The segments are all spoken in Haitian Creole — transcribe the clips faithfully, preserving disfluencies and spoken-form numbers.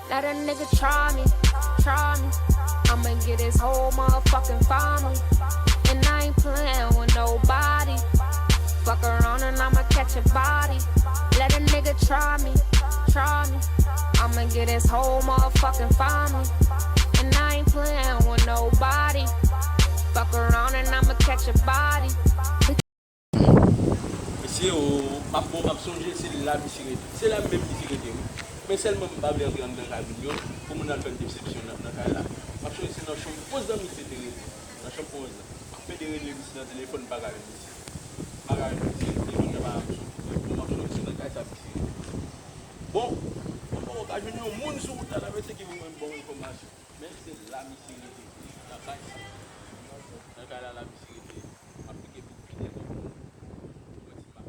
Let a nigga try me, try me. I'ma get his whole motherfucking family. And I ain't playing with nobody. Fuck around and I'ma catch a body. Let a nigga try me, try me. I'ma get his whole motherfucking family. And I ain't playing with nobody. Fuck around and I'ma catch a body. Mesye o, m ap, bon, m ap sonje se la misye rete. Se la menm misye rete, wi. Men sèlman m pa vle antre anndan kay moun yo, pou moun al fè m desepsyon nan, nan kay la. M ap sonje se nan chanm onz lan misye te rete. Nan chanm onz lan. M ap pede rele misye nan telefòn, m pa ka jwenn misye. M pa ka jwenn misye, telefòn nan pa janm sonje. Bon, m ap sonje se nan kay sa misye rete. Bon, mwen poko ka jwenn yon moun sou wout la, la, mesye ki pou mwen bon enfòmasyon. Men se la misye rete, nan kay sa. Nan kay la, la misye rete. M ap pike pou pite pou mwen ti ma.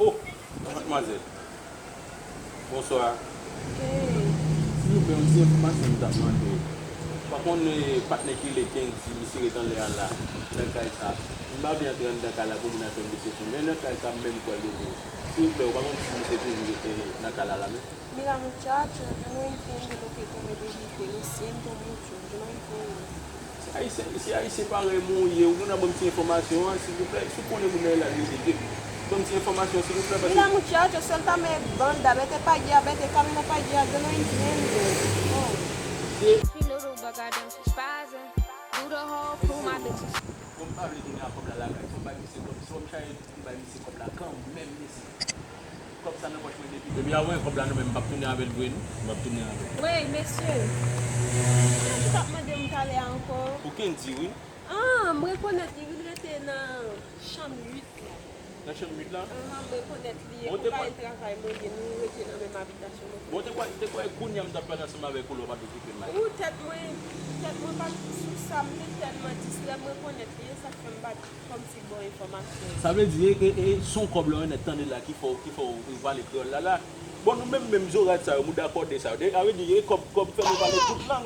Oh, madmwazèl. Bonswa. Silvouplè, yon ti enfòmasyon m t ap mande. Pa konn, eh, patnè ki rele Kendy, misye ret anlè a la, nan kay sa. M pa vle antre anndan kay la pou moun nan fè m desepsyon, men nan kay sa, m menm kwè l ouvri. Silvouplè, ou pa konn si misye toujou rete nan kay la la menm? Mira muchacho, yo no entiendo lo que tú me dijiste, lo siento mucho, yo no entiendo. Se ayisyen, se ayisyen parèy mwen ou ye, ou konn ban m ti enfòmasyon an, silvouplè, si w konnen moun nan e la l rete, ban m ti enfòmasyon, silvouplè, paske. Mira muchacho, suéltame banda, vete pa allá, vete camina pa allá, yo no entiendo. Oh. Se. She knew the fuck I done, she spazzing. Do the whole crew, my bitches. Bon, m pa vle tounen ak kòb la lakay, fò m bay misye kòb, si w ap chache. M bay misye kòb la kanmenm, mesye. Kòb sa nan pòch mwen depi. Depi a wè kòb la nan men m, m p ap tounen avè l vre non. M p ap tounen avè l. Wey, mesye. Sa ki t ap mande m talè a ankò? Pou Kendy, wi. Ah, m rekonèt li, wi, l rete nan chanm uit la. Nan chanm uit la? Ahan, m rekonèt li. E konpayi travay mwen ye, nou rete nan menm abitasyon. Bon, te kwè, te kwè kounye a m t ap pale ansanm avèk ou lè w pa t okipe m la. Ou, tèt mwen, tèt mwen pa t sou sa, m te tèlman distrè, m rekonèt li, e sa k fè m pa t kòmsi ba w enfòmasyon. Sa vle di, e, e, e, se yon kòb la w nèt tande la ki fè w, ki fè w pale kreyòl la la. Bon, nou menm, menm zorat sa yo, mouda kòde sa yo. Sa vle di, e kòb, kòb fè nou pale tout lang.